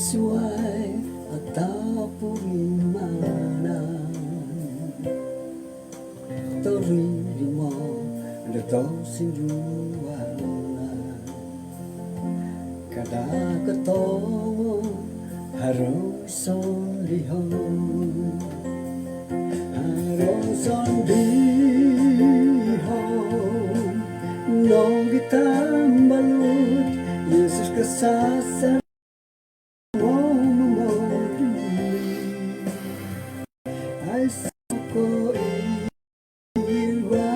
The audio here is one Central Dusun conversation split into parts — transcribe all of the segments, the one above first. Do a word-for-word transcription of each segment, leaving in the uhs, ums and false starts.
suai atau purimanan. Torimo do tosindualan. Kada kotongo haro sondihon. Haro sondihon. Nogi tambalut Yesus kasasar momoduli. Aiso ko iwa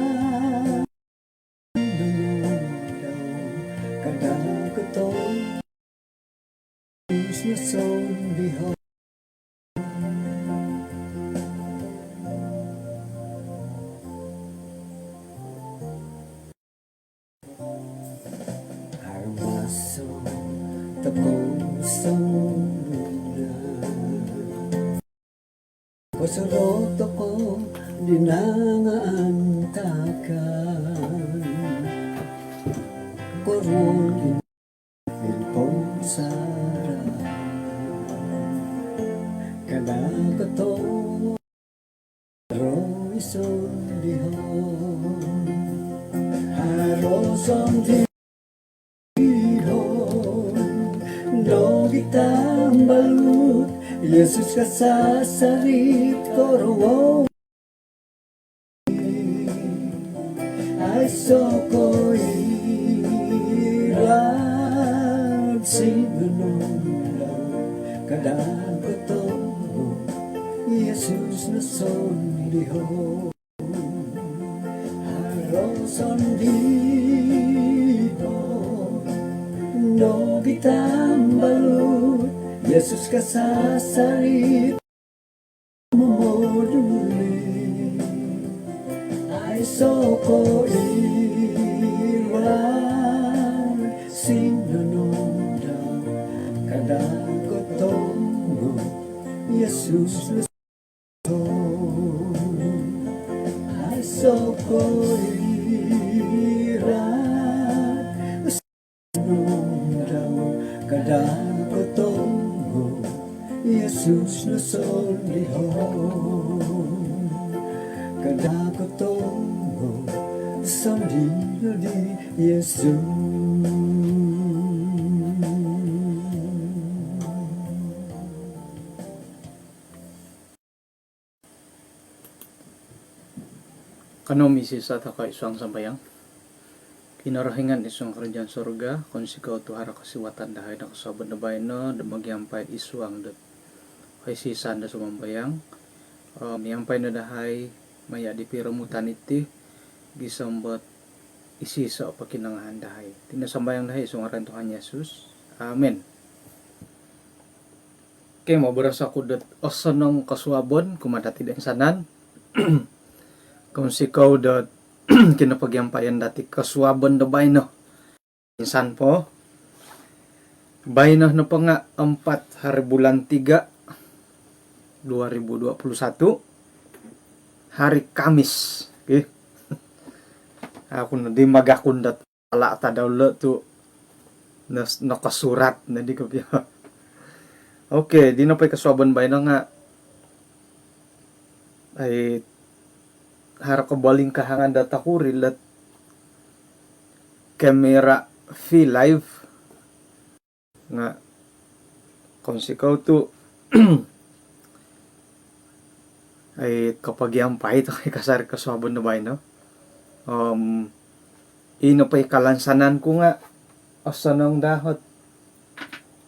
kada kotongo. Yesus sondihon. Haro maso tokou sondihon. Kosorou tokou di nangaantakan. Koruol di Ponsara. Kada kotongo haro sondihon. Haro sondihon. Nogi tambalut Yesus kasasar id koruol. Aiso ko iwa sinonondau kada kotongo. Yesus no sondihon. Haro sondihon. Nogi tambalut Yesus kasasar id momoduli. Aiso ko iwa sinonondau kada kotongo. Yesus no sondihon. Aiso ko iwa sinonondau kada kotongo. Yesus no sondihon. Kada kotongo sondihon di Yesus. Kanou misisa' toko' id suang sambayang. Kinorohingan id suang karajaan surga, kounsikou tu' haro kosiwatan dahai do kosuabon do baino do mogiampai id suang dot koisisan do sumambayang. Om miampai no dahai maya' di piromutan iti gisom dot isiso' pokinongohan dahai. Iti no sambayang dahai id suang ngaran Tuhan Yesus. Amin. Okey, moboros oku dot osonong kosuabon kumaa dati' do insanan. Kounsikou dot kinopogiampayan dati' kosuabon do baino. Insan po, baino nopo nga' empat hari bulan tiga, dua ribu dua puluh satu, hari Khamis. Okey. Aku nodi magakun dot ala' tadau lo' tu' nos-, nokosurat nodi kopio. Okey, dino po i kosuabon baino nga' ai haro kobolingkahangan dot tokuri lot kamera V Live. Nga' kounsikou tu' ai kopogiampai toko' i kasari kosuabon do baino. Om ino po i kalansanan ku nga' osonong daa ot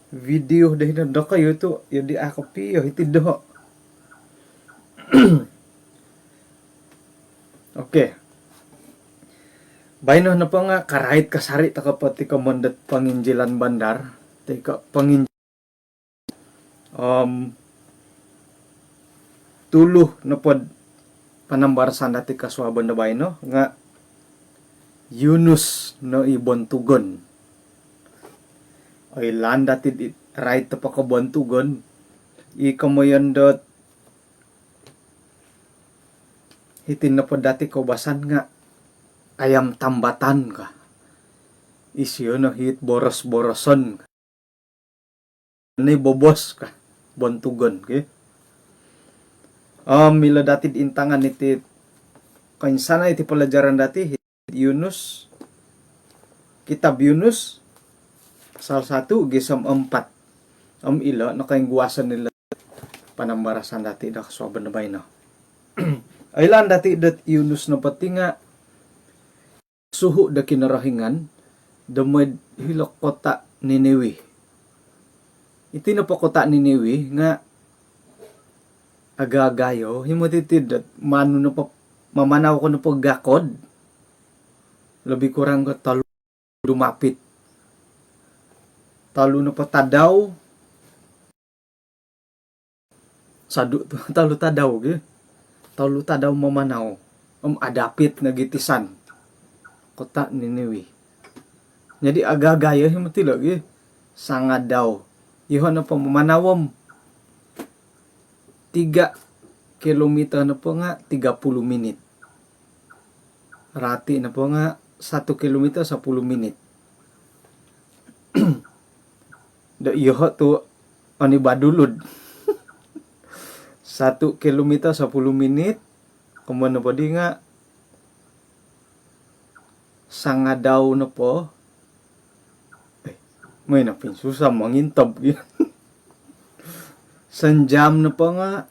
video do hino dokoyu tu' iyo di a' kopio hiti doho'. Okey. Baino nopo nga' karait kasari' toko' po ti komoyon dot ponginjilan bandar, toi ko' ponginj-, om tulu nopod panambarasan dati' kosuabon do baino nga' Yunus no i bontugon. Oilaan dati' di rait toko' po ko bontugon, i komoyon dot hiti nopo dati' koubasan nga' ayam tambatan ka. Isio no hit boros-boroson ka. ni bobos ka, bontugon ki. Om milo dati intangan iti koinsanai iti pelajaran dati, Yunus, kitab Yunus, pasal satu gisom empat. Om ilo nokoingguasan ilo panambarasan dati do kosuabon do baino. Oilaan dati dot Yunus nopo ti nga suhu do Kinorohingan do mooi hilo kota Niniwi. Iti nopo kota Niniwi nga agagayo himo titi dot manu nopo mamanau ko nopo gakod lebih kurang ko tolu dumapit. Tolu nopo tadau, sadu tu tolu tadau gi. Tolu tadau mamanau. Om adapit nogi tisan kota Niniwi. Jadi agagayo himo tilo gi sangadau. Iho nopo mamanau om tiga kilometer nopo nga tiga puluh minit. Rati nopo nga satu kilometer sepuluh minit. Do iho tu oni badulud. Satu kilometer sepuluh minit. Komoyon nopo di nga sangadau nopo. Eh, mooi nopo susah mongintob gi. Sanjam nopo nga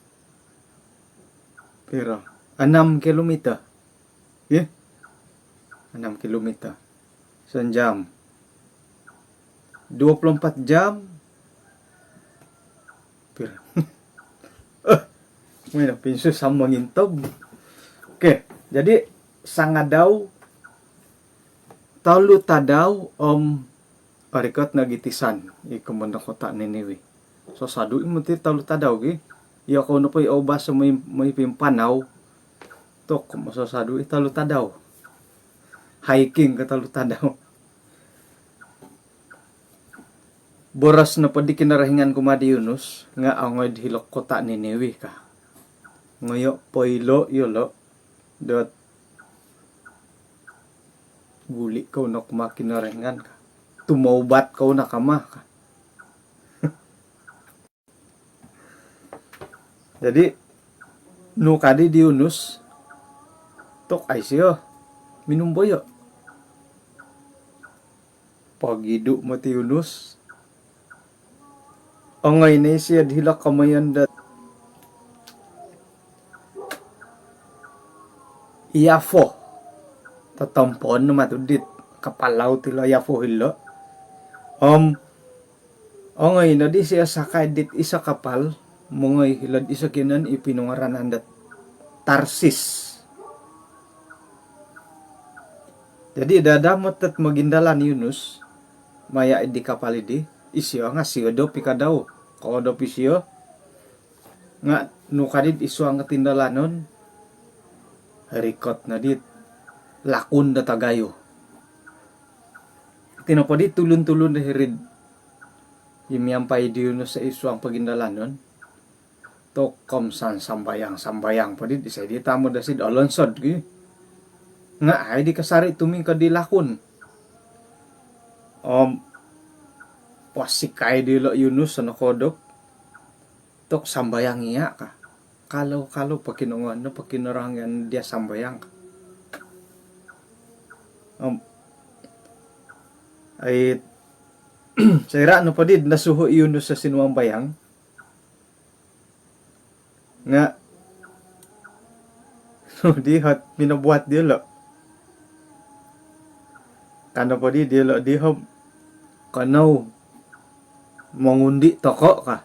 piro? Enam kilometer. Ye? Enam kilometer. Sanjam. Dua puluh empat jam. Piro? Eh, mooi nopo susah mongintob. Okey, jadi sangadau, tolu tadau om orikot nogi tisan i komoyon do kota Niniwi. Sosadu i moti tolu tadau gi. Iyokou nopo i oubas mooi, mooi pimpanau. Tok, sosadu i tolu tadau. Hiking ko tolu tadau. Boros nopo di Kinorohingan kumaa di Yunus nga ongoi do hilo kota Niniwi ka. Ngoyo poilo yolo dot guli kou no kumaa Kinorohingan ka. Tumoubat kou no kama ka. Jadi nu kadi di Yunus, tok ai sio minumboyo. Pogidu moti Yunus. Ongoi no isio do hilo komoyon dot Yafo. Totompon no matu dit kapal laut ilo Yafo ilo. Om ongoi nodi isio sakai dit iso kapal mongoi hilo'd iso kinoiyonon i pinungaranan dot Tarsis. Jadi dadamot dot mogindalan i Yunus maya id di kapal idi, isio nga sio do pikadau. Koodop isio nga nu kadi'd id suang kotindalanon, rikot nodi't lakun do tagayo. Iti nopo di tulun-tulun do hiri'd i miampai di Yunus id suang pogindalanon, tokom san sambayang-sambayang po di, isai di tama dosi'd olonsod ki. Nga ai di kasari tumingkod di lakun. Om posikai dilo Yunus sono koodop. Tok sambayang iya ka. Kalau, kalau pokinongoon no, pokinorohingan dia sambayang ka. Om ai soira nopo di nosuhu i Yunus do sinumambayang nga di hot minobuat diolo. Ka nopo di diolo di, om kanou mongundi toko ka.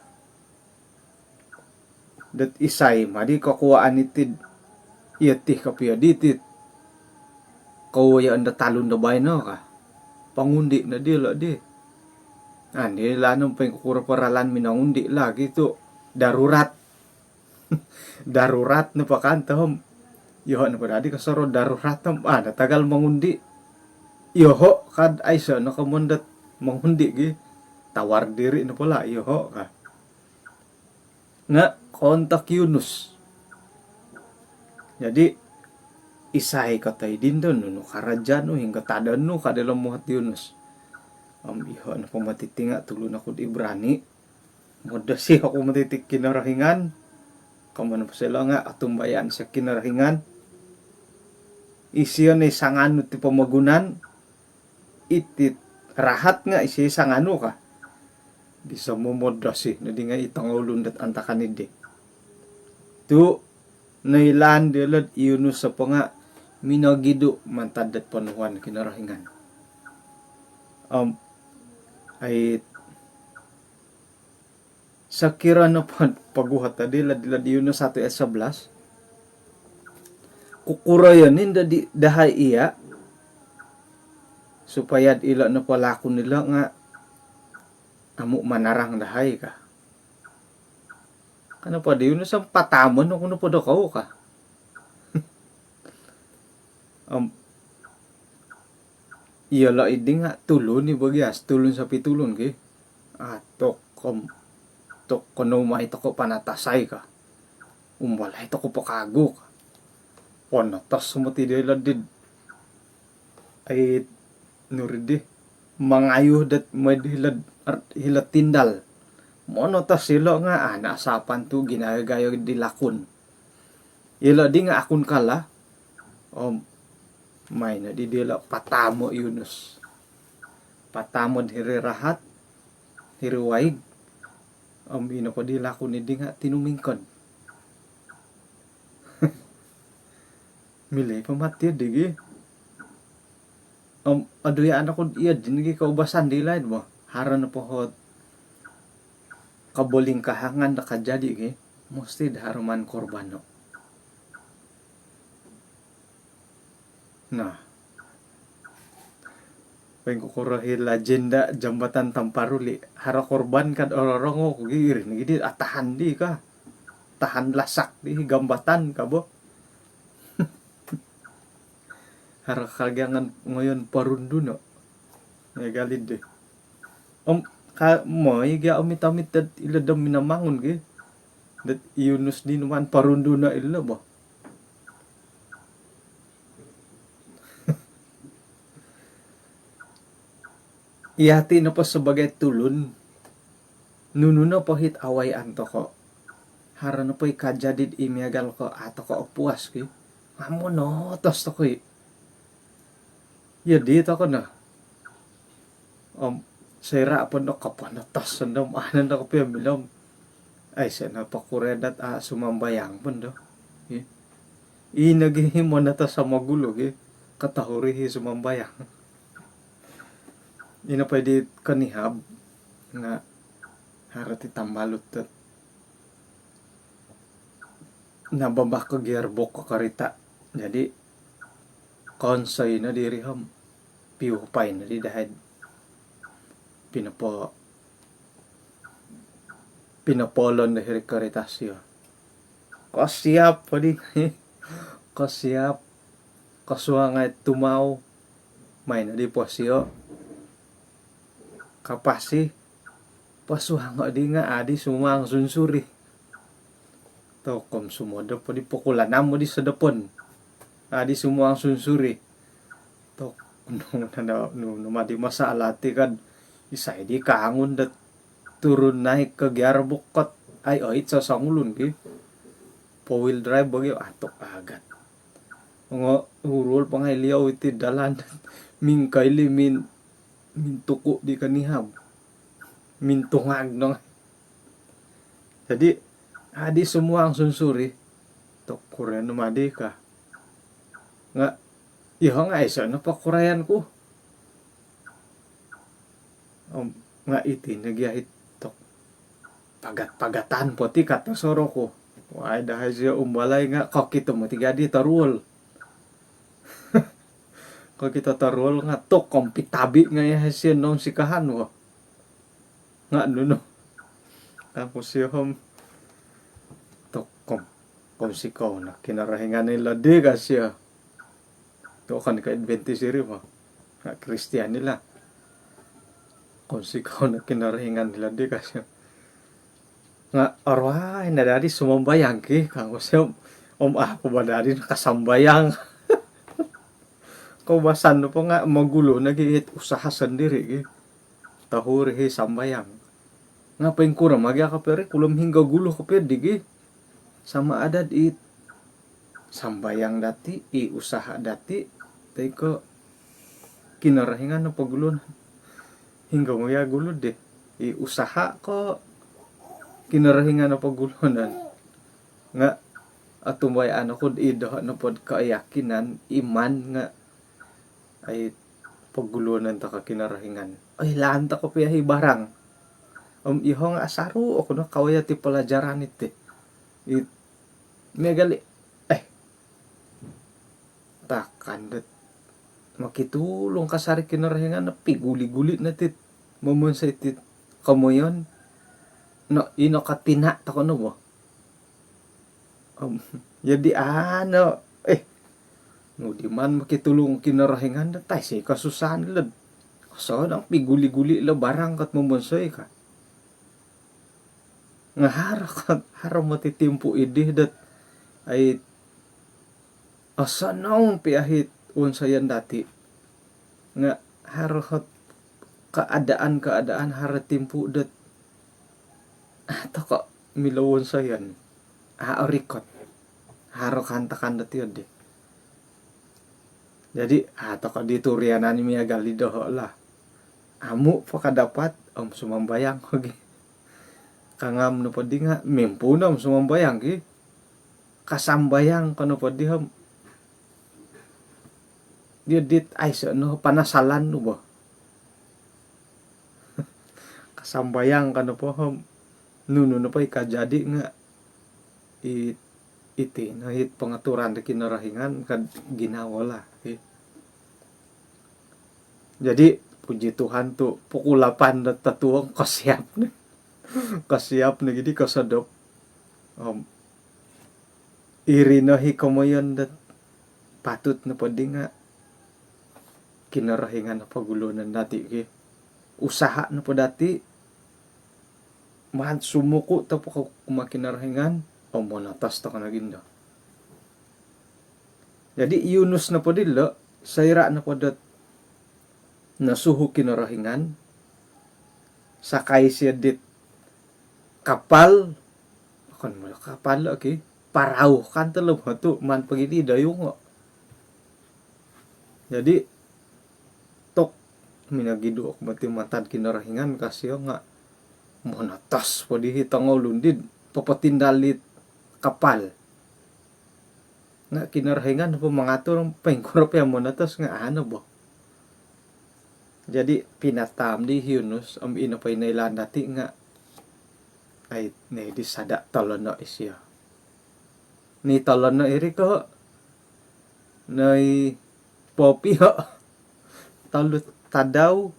Dot isai ma di kokuaan iti'd iyo ti kopio diti't kowoyoon do talun do baino ka. Pongundi no diolo di. Andi lanu poingkukuro po ralan minongundi lagi tu darurat. Darurat nopo kan tohom. Iyoho nopo dadi kosoro darurat om, ah, natagal mongundi. Iyoho kad aiso no komoyon dot mongundi gi. Tawar diri nopo lah iyoho ka. Nga koontok i Yunus. Jadi isai kotoidindo, nunu karaja nu, hinggo tadon nu ka dilo muhot i Yunus. Om iyoho nopo moti ti nga tulun oku'd Ibrani. Modosi oku moti id Kinorohingan. Komoyon nopo silo nga otumbayaan sio Kinorohingan. Isio no i sanganu ti pomogunan. Iti rahat nga isio i sanganu ka. Gisom momodosi nodi nga i tongoulun dot antakan dii. Tu noilaan diolo i Yunus nopo nga minogidu mantad dot ponuhuan Kinorohingan. Om, ai, sokiro nopo poguhot dilo, dilo di Yunus satu ayat sebelas, kukuroyon nondo di dahai ia, supaya ilo nopo lakun dilo nga amu manarang dahai ka. Ka nopo di Yunus om, patamon oku nopo dokou ka. Om, iyolo dii nga tulun i bagias, tulun sapi tulun ki. Ah, tokom, tokono mai toko panatasai ka. Umbalai toko po kagu ka. Ponotos moti diolo di, ai, nuri di, mangayuh dot moi di hilo, hilo tindal. Monotos ilo nga, ah, nasapan tu ginagayo di lakun. Ilo dii nga akun kala. Om, mai nodi diolo patamo i Yunus. Patamo hiri rahat, hiri waig. Om, ino po di lakun dii nga tinumingkod. Milo po moti dii gi. Om, aduyaan oku iyo dii nogi koubasan di laid bo. Haro nopo ot kobolingkahangan do kajadi ki, mositi do haro maan korban no. Nah. Poingkukuro i legenda Jambatan Tamparuli. Haro korban ka do ororongou ku gi, iri nogi di atahan di ka. Tahan lasak di jambatan ka bo. Haro kagiangan ngoyon porunduno. Miagal dii. Om, ka, moi gia omit-omit dot ilo do Minamangun ki. Dot i Yunus di numaan porunduno ilo bo. Iyati nopo sabaagi tulun, nunu nopo it awayaan toko, haro nopo i kajadi di miagal ko a toko opuas ki, nga monotos toko i. Iyo dii toko no. Om, soira po no koponotos no om, anan no kopio milo om, aiso no pokuroyon dot a sumambayang po no. I, i nogi i monotos somogulu ki, kotohuri i sumambayang. Ino po di konihab nga haro ti tambalut dot nababak ko gearbox ko karita. Jadi, konsoi no diri om piuhupai no di dahai. Pinopo-, pinopoolon do hiri karita sio. Kosiap po di. Kosiap. Kosuangai tumau. Mai no di posio. Kapasi. Posuango di nga a di sumuang sunsuri. Tokom sumodop po di pukul anam di sodopon. A di sumuang sunsuri. Tok, nu, nu, nu ma di masalah ti kan. Isai di kangun dot turun naik ko gearbox kot. Ai, oit sosongulun ki. Four wheel drive bagi, atuk agat. Ngo, hurul pangai liau iti dalan. Mingkaili min-, mintuku di konihab. Mintungag no. Jadi, a di sumuang sunsuri. Tok, kuroyon nu ma di ka. Nga, iyo nga aiso no pokurayan ku. Om, nga iti nogi ahit tok. Pagat-pagatan po ti kato soroku. Wai, dahai sio umbalai nga kokito moti gia di toruol. Kokito toruol nga tok, kompitabi nga yahai sio nung sikahan wo. Nga nunu. Kaku sio om. Tok kom-, kounsikou no Kinorohingan ilo di ka sio. Tu okon ko Adventist iri bo. Nga Kristian ilo. Kounsikou no Kinorohingan ilo di ka sio. Nga oruai no dadi sumambayang ki, kangku sio, om a po ba dadi nakasambayang. Koubasan nopo nga mogulu nogi it usaha sendiri ki. Tohuri i sambayang. Nga' poingkuro ma gia kopio ri, kulom hinggo gulu kopio di gi. Sama ada di sambayang dati, i usaha dati, toi ko' Kinorohingan o poguluon. Hinggo ma gia gulu di, i usaha ko' Kinorohingan o poguluon. Nga' otumbayaan oku di doho' nopod keyakinan, iman nga' ai poguluonon toko' Kinorohingan. Oilaan toko' pia i barang. Om iyoho' nga' asaru' oku no kawaya ti pelajaran iti. It, miagal i, eh, takan dot mokitulung kasari Kinorohingan no piguli-guli no tit momonsoi tit komoyon. No, ino katina' toko' no bo. Om, jadi ano, eh, nu di man mokitulung Kinorohingan dot aiso i kosusahan lod. Osonong piguli-guli lo barang kot momonsoi ka. Nga' haro kot, haro moti timpu' iddi dot ai osonong pia it wonsoyon dati. Nga' haro ot keadaan-keadaan, haro timpu' dot a' toko' milo wonsoyon, a' orikot, haro kaantakan dot iyo di. Jadi a' toko' di turianan i miagal di doho' lah. Amu' po kadapat om sumambayang ko gi. Kangam nopo di nga' mimpuun om sumambayang gi. Kasambayang ko nopo di om, iyo dit aiso no panasalan nu bo. Kasambayang ko nopo om, nunu nopo i kajadi nga' i, iti no it pongaturan do Kinorohingan kad ginawo lah, i. Jadi puji Tuhan tu' pukul lapan do totuong kosiap no. Kosiap no gidi kosodop. Om iri no i komoyon dot patut nopo di nga' Kinorohingan o poguluonon dati' ki. Usaha nopo dati' maan sumuku' toko' kumaa Kinorohingan om monotos toko' nogi ndo. Jadi Yunus nopo dilo', soira' nopo dot nosuhu' Kinorohingan, sakai sio dit kapal, okon molo kapal lo' ki, parau kan tolo' bo tu' maan pogi di dayungo'. Jadi tok, minogidu' oku moti mantad Kinorohingan ka sio nga' monotos po di i tongoulun di popotindal dit kapal. Nga' Kinorohingan nopo mangatur, poingkuro pia monotos nga' ano bo. Jadi pinataam di Yunus om ino po i noilaan dati' nga' ai, noi di sada' tolono' isio. Ni tolono' iri ko' noi popio'. Tolu tadau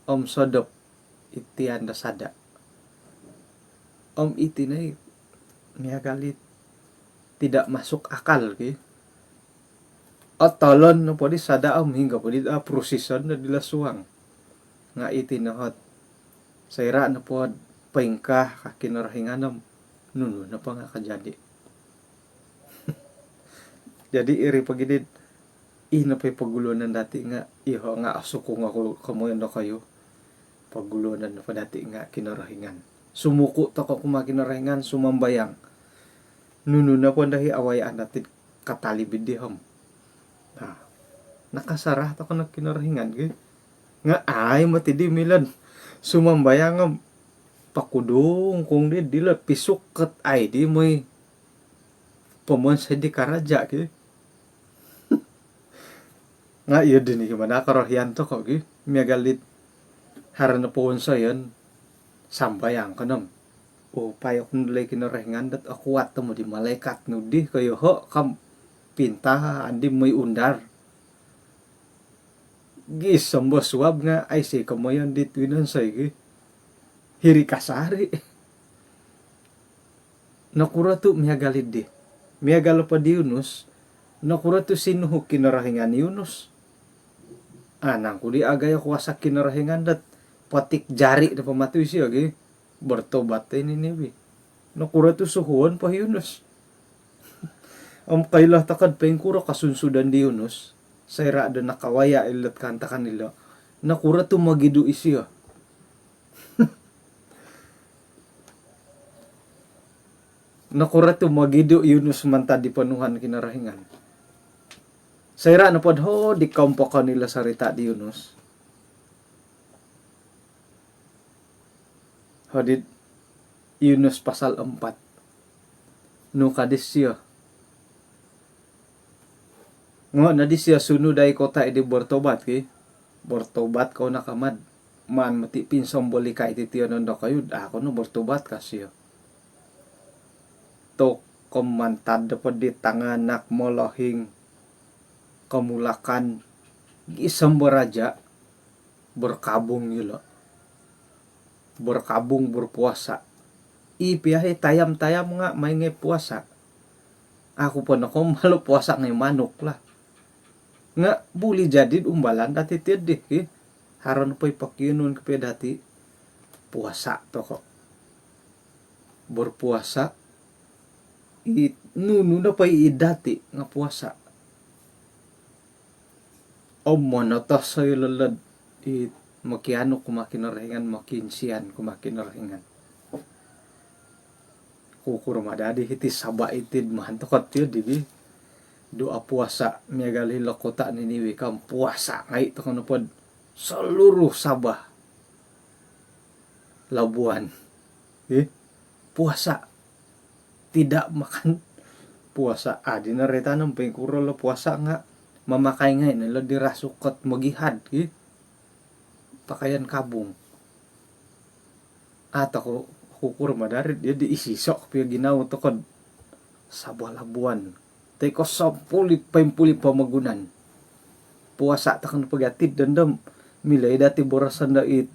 om sodop iti ando sada'. Om iti noi miagal it tidak masuk akal ki. Otolon nopo di sada' om hinggo po di, ah, prusison do dilo suang. Nga' iti no ot soira' nopo poingkaa ka Kinorohingan om nunu nopo nga' kajadi. Jadi iri pogi di, ino po i poguluonon dati' nga' iyoho' nga' osukung oku komoyon dokoyu. Poguluonon nopo dati' nga' Kinorohingan. Sumuku' toko' kumaa Kinorohingan, sumambayang. Nunu nopo ndo i awayaan dati'd katalib iddi om, nah, nakasarah toko' no Kinorohingan ki. Nga' ai moti di milo'd sumambayang om pakudung kung di dilo pisuk kat ai di moi pomonsoi di karaja' ki. Nga' iyo di ni gimana korohian toko' ki, miagal dit haro no powonsoyon, sambayang ko no om, upai oku no dilo i Kinorohingan dot okuat tomod i malaikat nu di ko' iyoho' kam pinta andi moi undar. Gisom bo suab nga' aiso i komoyon dit winonsoi ki. Hiri kasari'. Nokuro tu' miagal iddi? Miagal nopo di Yunus, nokuro tu' sinuhu' Kinorohingan i Yunus? Anang ku di agayo kuasa Kinorohingan dot potik jari' do pomatu isio gi, bertobat i Niniwe. Nokuro tu' suhuon po i Yunus? Om koilo toko'd poingkuro kosunsudon di Yunus, soira' do nakawaya' ilo'd kaantakan ilo', nokuro tu' mogidu' isio? Nokuro tu mogidu' i Yunus mantad di ponuhuan Kinorohingan? Soira' nopo do hodi kompokon ilo sorita' di Yunus, hodi'd Yunus pasal empat, nu ka disio? Ngo' no disio sunud ai kota' i di bertobat ki. Bertobat kou no ka mad. Maan moti' pinsombolikai ti tiyonon dokoyu, a' kou no bertobat ka sio. Tu' ko mantad nopo di tanganak, molohing, komulakan, gisom bo raja', berkabung ilo'. Berkabung, berpuasa. I pia i tayam-tayam nga' mai ngai' puasa. Aku po nokombalu puasa ngai' manuk lah. Nga' buli jadi'd umbalan dati' ti di ki. Haro nopo i pokionuon kopio dati', puasa toko'. Berpuasa. I nunu nopo i dati' nga' puasa. Om monotos oi lolod i mokianu kumaa Kinorohingan, mokiinsian kumaa Kinorohingan. Kukuro ma dadi hiti Sabah iti'd maan toko' ti di gi. Doa puasa miagal ilo kota' Niniwe ka om puasa ngai' toko' nopod seluruh Sabah Labuan. Ih, puasa. Tidak makan. Puasa. Adi no roitan om poingkuro lo puasa nga' mamakai ngai' no lo di rasuk ot mogihad ki. Pakaian kabung. A' toko' kukuro ma dadi di isiso' kopio ginawo toko'd Sabah Labuan. Toi ko' sompuli' poimpuli' pomogunan. Puasa' toko' nopo gia ti dondo, milo i dati' boroson do it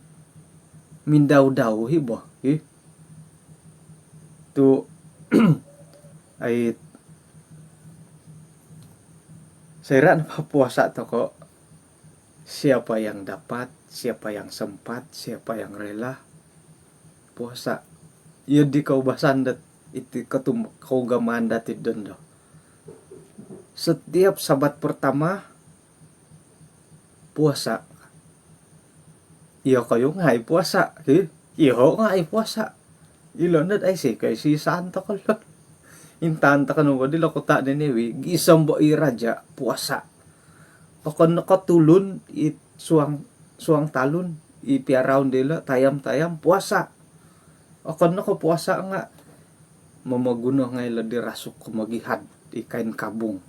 mindau-dau hi bo hi. Tu' ai, soira' nopo puasa' toko', siapa yang dapat, siapa yang sempat, siapa yang rela, puasa'. Iyo di koubasan dot iti kotum-, kougamaan dati' dondo. Setiap Sabat pertama, puasa'. Iyokoyu ngai' puasa', hi. Iyoho' ngai' puasa'. Ilo nod ai si kai si santo kolod. Intangan toko' nopo di lo kota' Niniwe, gisom bo i raja', puasa'. Okon no ko' tulun i suang, suang talun, i piaraon dilo, tayam-tayam, puasa'. Okon no ko' puasa' nga' momoguno ngai' lo di rasuk ko' mogihad, i kain kabung.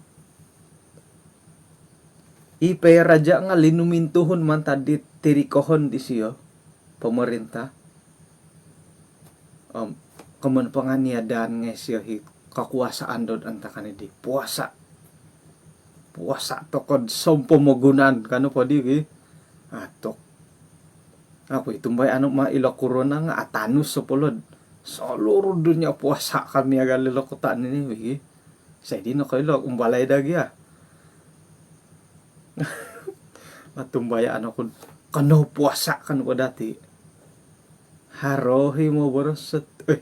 I pia raja' nga' linumintuhun mantad di tirikohon disio, pemerintah. Om komoyon panganiadan ngai' sio hi kakuasaan dot antakan i di puasa'. Puasa' toko'd sompomogunan kanu po di ki. Atuk. Aku i tumbai anu ma ilo korona nga' atanus sopolod. Seluruh dunia puasa' ka miagal ilo kota' Niniwe ki. Sai di nokoilo umbalai daa gia. Atumbayaan oku'd kanou puasa' kanu po dati'. Haro hi moboros ot, eh,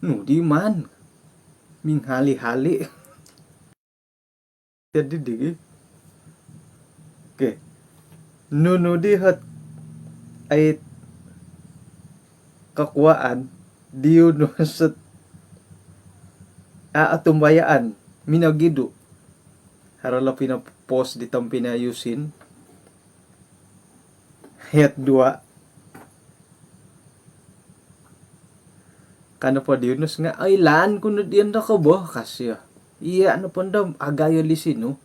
nu di maan minghali-hali. Jadi di gi. Okey. Nunu di hot ai kakuaan di Yunus ot a' atumbayaan, minogidu'. Haro lo pinopost di tompinai Yusin. Ayat dua. Kanu po di Yunus nga', "Oilaan ku no diyan do ko bo," ka sio. "Iya' nopo ndo agayo di sinu,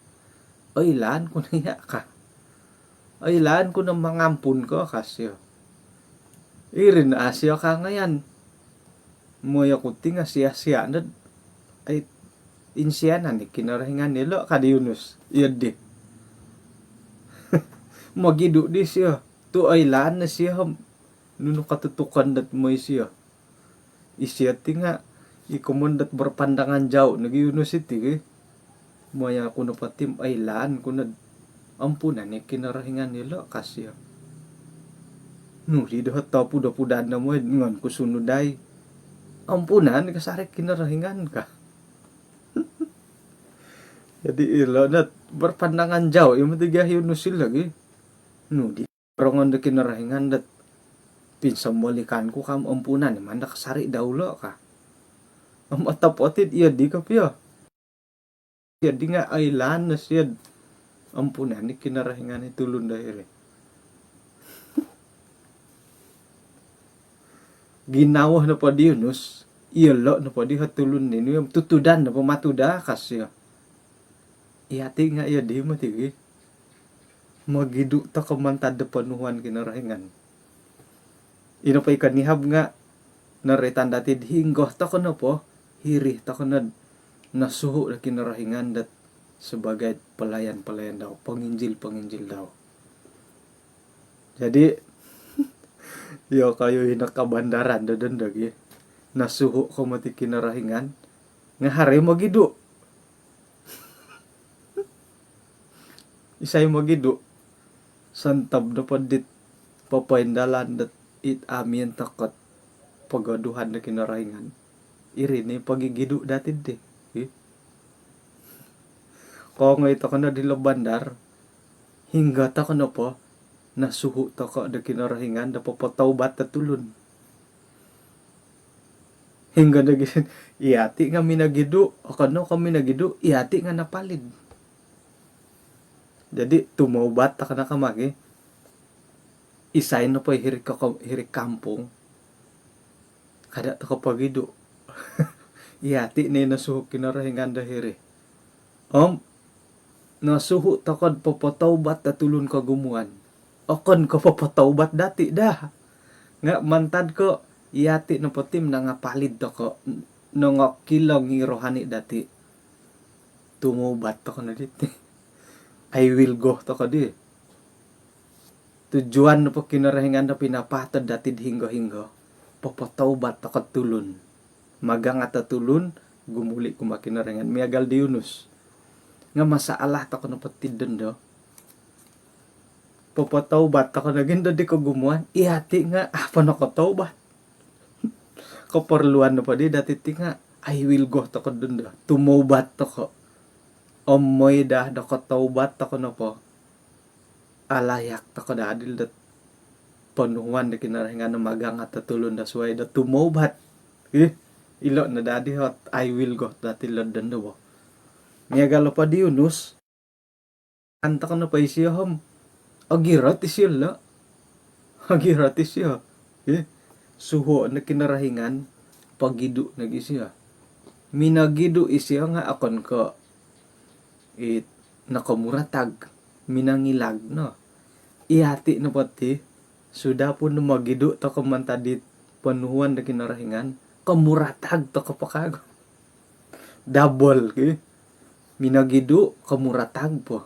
oilaan ku no iya'," ka. "Oilaan ku no mangampun ko," ka sio. Iri no a' sio kangayan. "Moyo ku ti nga' sia-sia nod, ai, insianan i Kinorohingan ilo'," ka di Yunus. Iyo di. Mogidu' di sio. Tu' oilaan no sio om nunu kotutukon dot moi sio. Isio ti nga' i komoyon dot berpandangan jauh nogi Yunus iti ki. Moyo ku nopo ti om oilaan ku nod ampunan i Kinorohingan ilo', ka sio. Nu di doho' topud-opudan do moi ngon ku sunud dai. Ampunan kasari' Kinorohingan ka. Jadi ilo' nod berpandangan jauh i moti gia Yunus ilo' gi. Nu di rongon do Kinorohingan dot pinsombolikan ku ka om ampunan i maan do kasari' dau lo' ka. Om otopot id iyo di kopio. Iyo di nga' oilaan no sio do ampunan i Kinorohingan i tulun do hiri. Ginawo nopo di Yunus, iyolo' nopo di o tulun Niniwe om tutudan nopo matu daa ka sio. Iyati' nga' iyo di moti gi. Mogidu' toko' mantad do ponuhuan Kinorohingan. Ino po i konihab nga' noroitan dati'd hinggo toko' nopo, hiri toko' nod nosuhu' do Kinorohingan dot sebagai pelayan-pelayan dau, penginjil-penginjil dau. Jadi, iyokoyu hino kabandaran do dondo gi. Nosuhu' ko moti Kinorohingan, nga' haro i mogidu'. Isai mogidu'? Sontob nopo dit popoindalan dot it amin toko' pogoduhan do Kinorohingan. Iri ni pogigidu' dati'd di. Ih. Kongoi toko' nod hilo bandar, hinggo toko' nopo, nosuhu' toko' do Kinorohingan do popotaubat do tulun. Hinggo do gi, iyati' nga' minogidu', okon no ko' minogidu', iyati' nga' napalid. Jadi, tumaubat toko' no kama gi. Isai nopo i hiri ko-, hiri kampung, kada' toko' pogidu'. Iyati' ni nosuhu' Kinorohingan do hiri. Om nosuhu' toko'd popotaubat do tulun kogumuan. Okon ko' popotaubat dati' daa. Nga' mantad ko' iyati' nopo ti nangapalid toko', nongokilong i rohani dati', tumaubat toko' no diti. I will go toko' di. Tujuan nopo Kinorohingan do pinapaatod dati'd hinggo-hinggo, popotaubat toko'd tulun. Magangat o tulun, gumuli' kumaa Kinorohingan. Miagal di Yunus. Nga' masalah toko' nopo ti dondo, popotaubat toko' nogi ndo di kogumuan, iyati' nga' a' po nokotaubat. Koporluan nopo di dati' ti nga' i will go toko' dondo. Tumaubat toko'. Om moi daa do kotaubat toko' nopo, alayak toko' daa dilo dot ponuhuan do Kinorohingan do magangat o tulun do suwai do tumaubat. Ih, ilo' no daa di ot i will go dati' lo dondo bo. Miagal nopo di Yunus, antok nopo isio om ogirot isio lo'. Ogirot isio. Ih, suhuo' no Kinorohingan, pogidu' nogi isio. Minogidu' isio nga' okon ko' it nokomuratag, minongilag no. Iyati' nopo ti, sudah pun mogidu' toko' mantad dit ponuhuan do Kinorohingan, komuratag toko' po kagu. Double ki. Minogidu', komuratag po.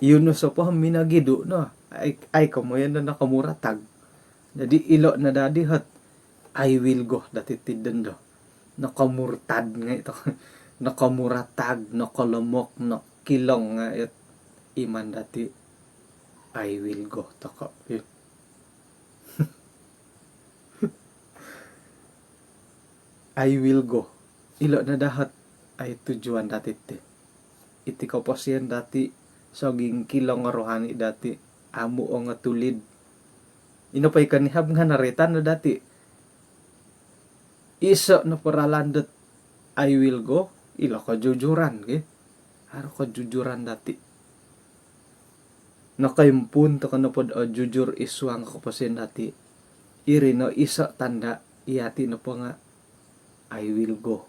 Yunus nopo minogidu' no. Ai, ai komoyon do nokomuratag. Jadi ilo' no daa di ot i will go dati' ti dondo. Nokomurtad ngai' toko'. Nokomuratag, nokolomok, nokilong ngai' ot iman dati'. I will go toko'. I will go. Ilo' no daa ot i tujuan dati' ti. Iti koposion dati', sogingkilong o rohani dati', amu' ongotulid. Ino po i konihab nga' noroitan no dati'. Iso' nopo ralan dot i will go, ilo' kojujuran ki. Haro kojujuran dati'. Nokoimpuun toko' nopo'd ojujur i suang koposion dati', iri no iso' tanda' iyati' nopo nga' i will go.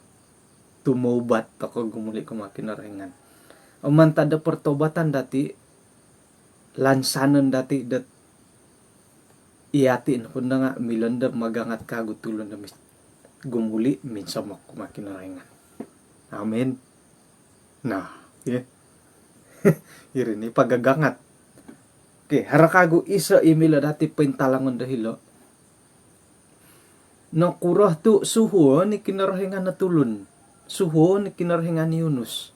Tumaubat toko' gumuli' kumaa Kinorohingan. Om mantad do pertobatan dati', lansanon dati' dot iyati' nopo nga' milo ndo magangat kagu tulun do mis-, gumuli' minsomok kumaa Kinorohingan. Amin. Nah, ye. Iri ni pagagangat. Okey, haro kagu iso' i milo dati' pointalangon do hilo'. Nokuro tu' suhuon i Kinorohingan o tulun? Suhuon i Kinorohingan i Yunus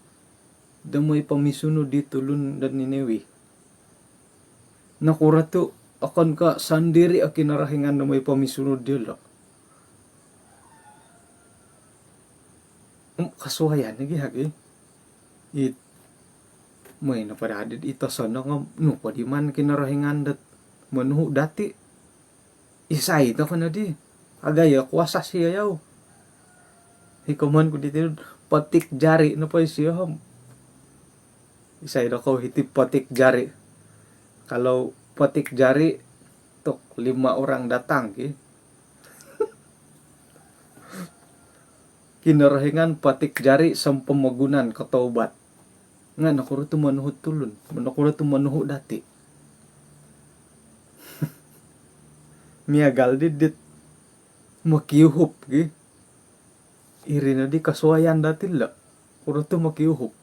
do moi pomisunud di tulun do Niniwe. Nokuro tu' okon ko' sondiri' o Kinorohingan do moi pomisunud diyolo'? Om kosuayan nogi hagi. It, moi nopo daa dit it osonong om nu po di maan Kinorohingan dot monuhu' dati'. Isai toko' nodi? Agayo kuasa sio yau. Ikoman ku diti, petik jari nopo isio om. Isai dokou hiti petik jari? Kalau petik jari, tok, lima orang datang ki. Kinorohingan petik jari, sompomogunan, kotobat. Nga nokuro tu monuhu tulun, nokuro tu monuhu dati? Miagal di dit mokiuhup ki. Iri no di kasuaian dati lo. Kuro tu mokiuhup.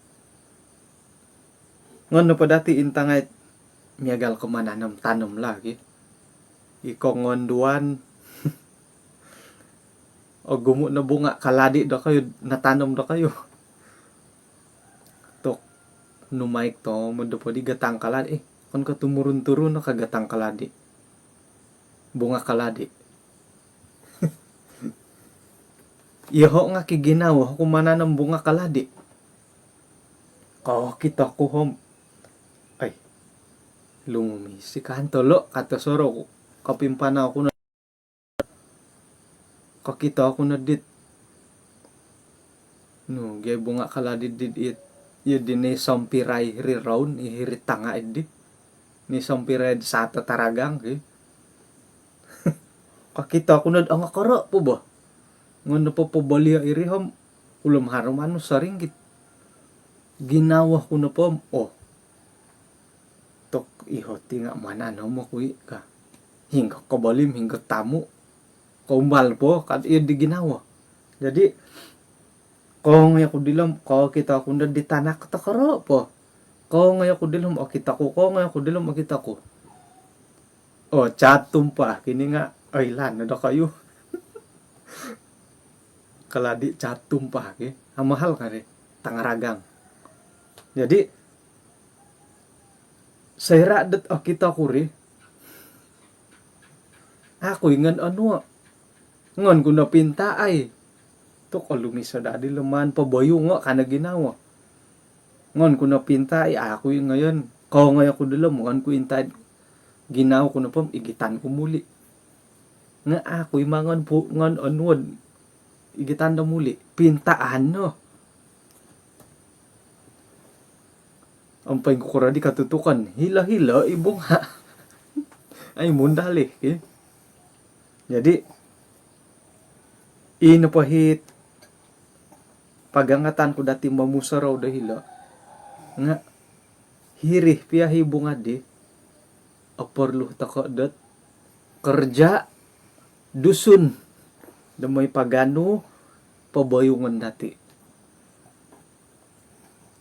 Ngon nopo dati intangai, miagal ko mananom-tanom lagi. Iko ngonduan. Ogumu no bunga kaladi dokoyu, natanom dokoyu. Tok, numaik to, mondo po di gatang kaladi. Eh, okon ko tumurun-turun no ka gatang kaladi. Bunga kaladi. Iyoho nga ki ginawo ku mananom bunga kaladi. Kokito ku om, ai, lumumis i kantolo, kato soro ku. Kopimpanau ku no. Kokito ku no dit, nu, gia bunga kaladi dit, it, iyo di ni sompirai hiri roun, i hiri tanga di. Ni sompirai di sato taragang ki. Kokito ku no, ongokoro po bo. Ngon nopo pobolio iri om, ulum harum anu soringgit. Ginawo ku nopo om, oh. Tok, iho ti nga mananom oku i ka. Hinggo kobolim, hinggo tamu. Koumbal po, kad iyo di ginawo. Jadi, kongoi oku dilo om, kokito oku no di tanak tokoro po. Kongoi oku dilo om, okito ku, kongoi oku dilo om, okito ku. Oh, caat tumpah kini nga, oilaan no dokoyu. Kaladi caat tumpah ki. Amahal kari, tangaragang. Jadi, soira dot okito ku ri, aku i ngon onuo. Ngon ku no pintaai. Tok, olumis o dadi lo maan poboyungo ka no ginawo. Ngon ku no pintaai, aku i ngoyon. Kongoi oku dilo om, ngon ku intaai. Ginawo ku nopo om, igitan ku muli. Nga aku i mangon pu, ngon onuo. Igitan do muli. Pintaan no. Om poingkuro di katutukan, hilo-hilo i bunga. Ai, mundalih ki. Jadi, ino po hit pagangatan ku dati momusorou do hilo. Nga hiri pia i bunga di, oporlu toko dot kerja Dusun do moi paganu poboyungon dati.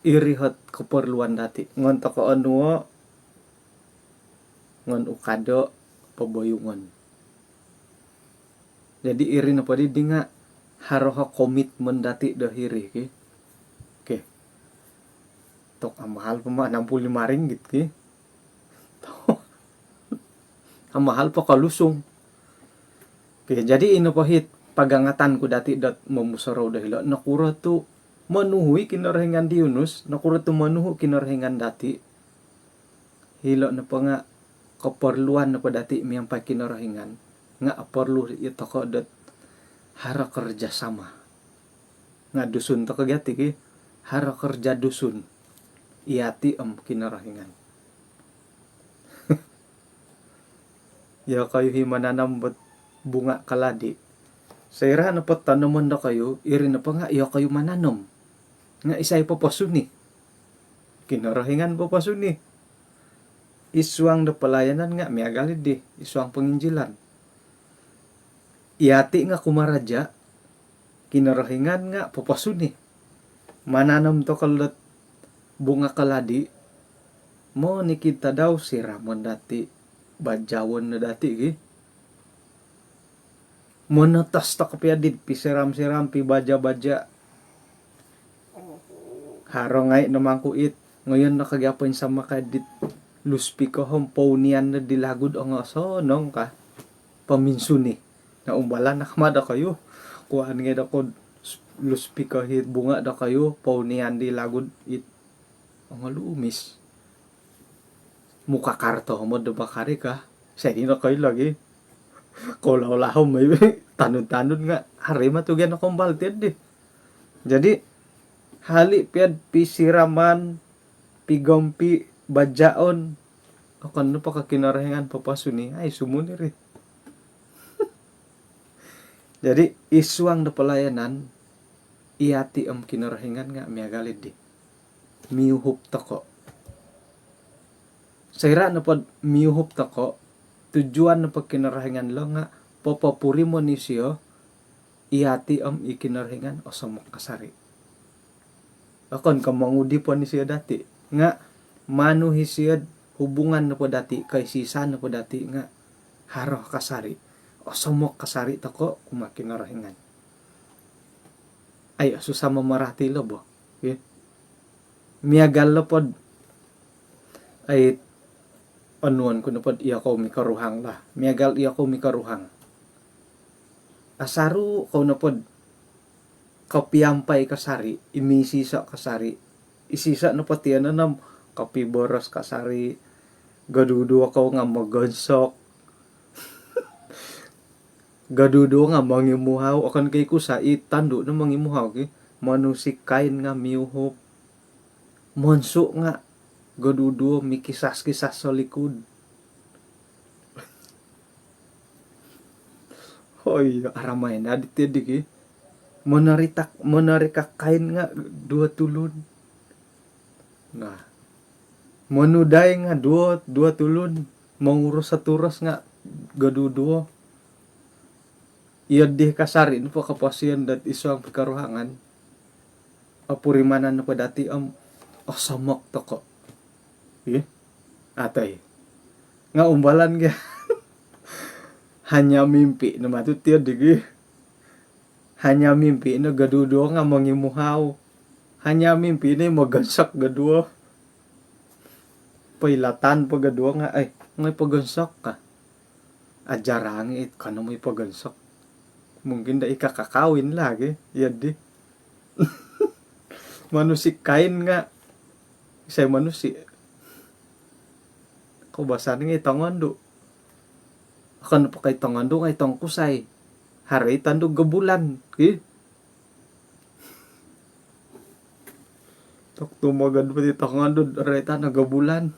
Iri hot keperluan dati. Ngon toko onuo, ngon ukado poboyungon. Jadi iri nopo di, di nga haro ho komitmen dati do hiri ki. Okey. Tok, amahal po ma, enam puluh lima ringgit ki. Amahal po kolusung. Okey, jadi ino po hit pagangatan ku dati dot momusorou do hilo. Nokuro tu monuhu i Kinorohingan di Yunus, nokuro tu monuhu Kinorohingan dati. Hilo nopo nga keperluan nopo dati miampai Kinorohingan. Nga oporlu i toko dot haro kerjasama. Nga Dusun toko gia ti ki, haro kerja Dusun. Yati om Kinorohingan. Iyokoyu i mananom dot bunga kaladi. Soira nopo tanomon dokoyu, iri nopo nga iyokoyu mananom. Nga isai poposuni? Kinorohingan poposuni. Id suang do pelayanan nga miagal di, id suang penginjilan. Yati nga kumaraja, Kinorohingan nga poposuni. Mananom toko dot bunga kaladi, monikid tadau siramon dati, bajawon no dati ki. Monotos toko pia dit pisiram-siram, pibaja-baja. Haro ngai no mangkuit, ngoyon no kagi apo insama kai dit loudspeaker om pounian no di lagu dot ongosonong ka. Pominsuni. Na umbalan no kama dokoyu. Kuan ngai doko loudspeaker hit bunga dokoyu, pounian di lagu it ongolumis. Muka karto mo do bakari ka. Sai dino koi lagi. Kola-ola om, tanud-tanud nga. Hari ma tu gia no kombal tiad di. Jadi hali' pia'd pisiraman, pigompi', bajaon, okon nopo ko' Kinorohingan papasuni, ai sumuni ri. Jadi id suang do palayanan, iyati' om Kinorohingan nga' miagal iddi. Miuhup toko'. Soira' nopod miuhup toko', tujuan nopo Kinorohingan lo nga' popopurimon isio, iyati' om i Kinorohingan osomok kasari'. Okon ko' mongudipon isio dati', nga' manu isio'd hubungan nopo dati', koisisan nopo dati' nga' haro kasari'. Osomok kasari' toko' kumaa Kinorohingan. Ai, osusa mamarati lo bo. Miagal nopod, ai, onuon ku nopod iyokou mikoruhang lah. Miagal iyokou mikoruhang. Asaru kou nopod kopiampai kasari', i misiso' kasari'. Isiso' nopo tiyonon om kopiboros kasari', goduduo kou nga' mogonsok. Goduduo nga' mongimuhau, okon ko' i kusa, i tondu' no mongimuhau ki. Monusik kain nga' miuhup. Monsu' nga' goduduo mikisas-kisas solikud. Hoi, aramai no diti di ki. Monoritak, monorikak kain nga' duo tulun. Nah. Monudai nga' duo, duo tulun. Mongurus-turos nga' goduduo. Iyo di kasari' nopo koposion dot id suang pikoruhangan. Opurimanan nopo dati' om osomok toko'. Ih, atoi. Nga' umbalan gi. Hanya mimpi no matu' tiyo di gi. Hanya mimpi no goduduo nga' mongimuhau. Hanya mimpi no mogonsok goduo. Poilatan po goduo nga', ai, ongoi pogonsok ka. Ajarang i' kano moi pogonsok. Mungkin da ika kakawin lagi, iyo di. Monusik kain nga' isai monusik. Koubasan nga' i tongondu'. Okon po ko' i tongondu' nga' i tongkusai. Haro i tondu' gobulan ki. Tok tumogod po ti tongondu' haro i tana' gobulan.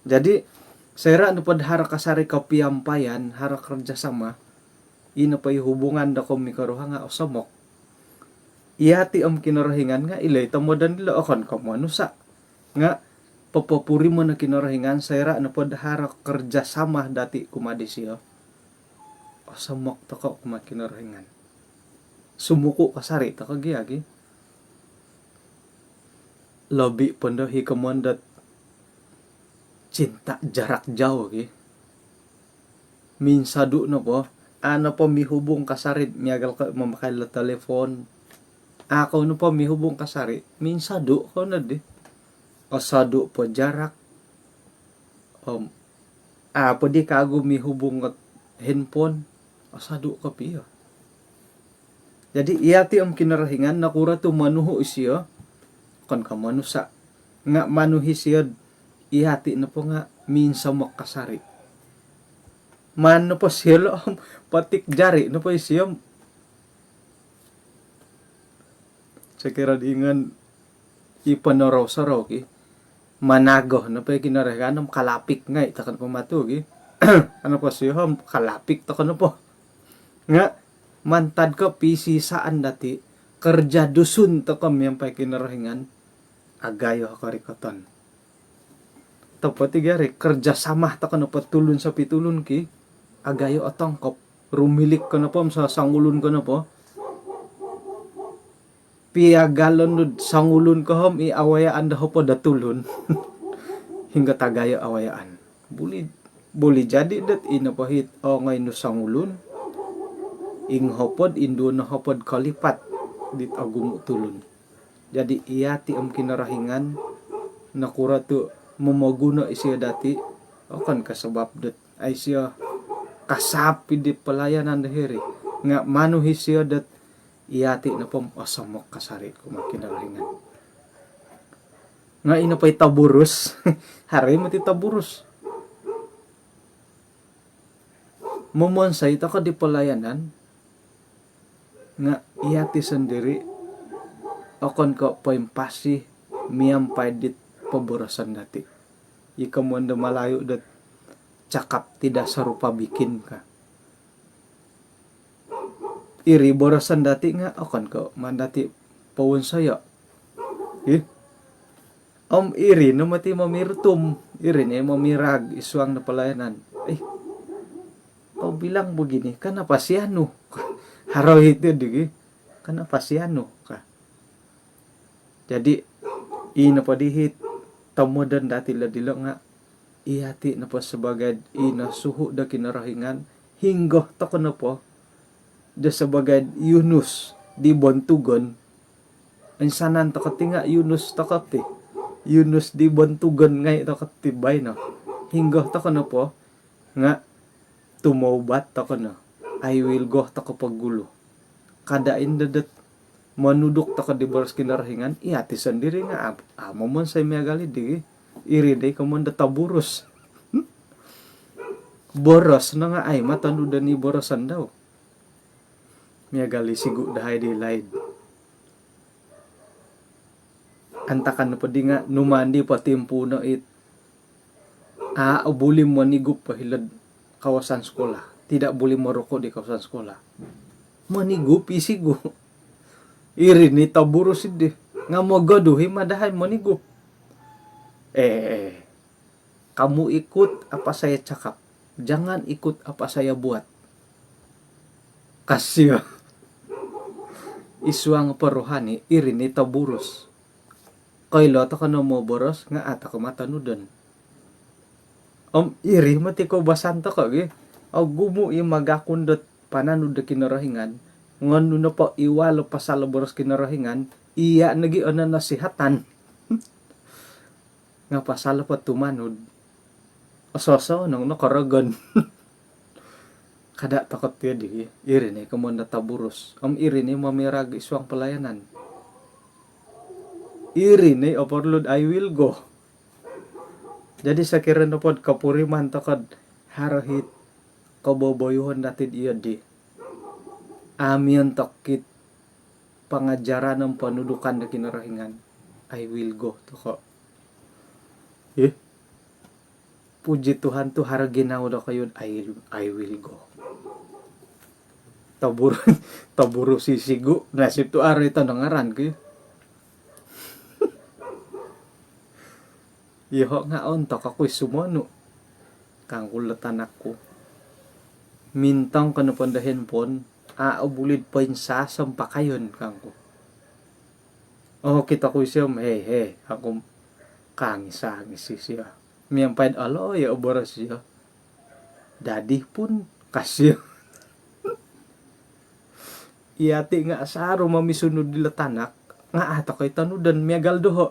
Jadi soira' nopod haro kasari' kopiampayan, haro kerjasama, ino po i hubungan dokoyu mikoruhang nga' osomok. Iyati' om Kinorohingan nga' ilo i tomodon dilo, okon ko' monusa'. Nga' popopurimon o Kinorohingan soira' nopod haro kerjasama dati' kumaa disio. Osomok toko' kumaa Kinorohingan. Sumuku' kasari' toko' gi agi. Lobi' pondo hi komoyon dot cinta jarak jauh gi. Minsodu' nopo, a' nopo mihubung kasari', miagal ko' mamakai lo telefon. A' kou nopo mihubung kasari', minsodu' kou noddi. Osodu' po jarak. Om a' poddi kagu mihubung ot handphone, osodu' kopio. Jadi iyati' om Kinorohingan nokuro tu' monuhu' isio, okon ko' monusa', nga' manu isio'd iyati' nopo nga' minsomok kasari'. Maan nopo sio lo' om potik jari' nopo isio om, sokiro di ingon i ponorou-sorou ki, managoh nopo i Kinorohingan om kalapik ngai' tokon po matu' ki. Ano po sio om kalapik tokon po. Nga' mantad ko' pisisaan dati', kerja Dusun toko' miampai Kinorohingan, agayo korikoton. Topot i gari, kerjasama toko' nopo tulun sopitulun ki, agayo otongkop. Rumilik ko nopo om sosongulun ko nopo, piagalon nu'd songulun ko om i awayaan do hopod o tulun. Hinggo tagayo awayaan. Buli, buli jadi dot ino po hit ongoi nu songulun, inghopod, induo nohopod kolipat dit ogumu' tulun. Jadi iyati' om Kinorohingan, nokuro tu' momoguno isio dati', okon ko' sabap dot ai sio kasap iddi palayanan do hiri, nga' manu isio dot iyati' nopo om osomok kasari' kumaa Kinorohingan. Nga' ino po i toburus, haro i moti toburus. Momonsoi toko' di palayanan, nga' iyati' sondiri' okon ko poimpasi miampai dit poboroson dati. I komoyon do Malayu dot cakap tidak serupa bikin ka. Iri boroson dati nga okon ko maan dati powonsoyo. Ih. Om iri no moti momirtum, iri no momirag id suang do pelayanan. Eh, kau bilang begini, kenapa si anu? Haro hiti digi, kenapa si anu? Ka. Jadi, i nopo diti tomodon dati lo dilo nga, iyati nopo sebagai i nosuhu do Kinorohingan, hinggo toko nopo do sebagai Yunus di bontugon, insanan toko ti nga Yunus toko ti. Yunus di bontugon ngai toko ti baino. Hinggo toko nopo nga tumaubat toko no. I will go toko pogulu. Kada indo dot monuduk toko di boros Kinorohingan, iyati sondiri nga am-, amo momonsoi miagal digi. Iri dei komoyon do toburus. Boros no nga ai matonudon i boroson dau. Miagal i sigu dahai di laid. Antakan nopo di nga numaan di potimpuuno it a buli monigup po hilo'd kawasan sekolah. Tidak buli morokok di kawasan sekolah. Monigup i sigu. Iri ni toburus dii. Nga mogoduhi ma dahai monigup. Eh, kamu ikut apa saya cakap. Jangan ikut apa saya buat. Ka sio. Id suang po rohani, iri ni toburus. Koilo toko no moboros nga a toko matonudon. Om iri moti koubasan toko gi. Ogumu i magakun dot pananud do Kinorohingan. Nga nunu nopo i walo pasal boros Kinorohingan, iya nogi o nosihatan. Nga pasal po tumanud, oso-osonong no korogon. Kada toko ti digi. Iri ni komoyon do toburus. Om iri ni momirag id suang pelayanan. Iri ni oporlu do I will go. Jadi sokiro nopo do kopuriman toko do haro it koboboyuhon dati do iyo di, a miontok it pangajaran om ponudukan do Kinorohingan, I will go toko. Ih. Puji Tuhan tu haro ginawo dokoyu, I, I will go. Tobur-, toburus i sigu, nasib tu haro i tonongaran ki. Iyoho nga ontok oku i sumonu, kangku lo tanak ku. Mintong ko nopo do handphone, a obuli do poinsasom pakayon kangku. Oh, kito ku isio, hei, hei, aku kangis-angis isio. Miampai do alo, ya, oboros isio. Dadi pun, ka sio. Iyati nga asaru mamisunud dilo tanak, nga a toko i tonudon miagal doho.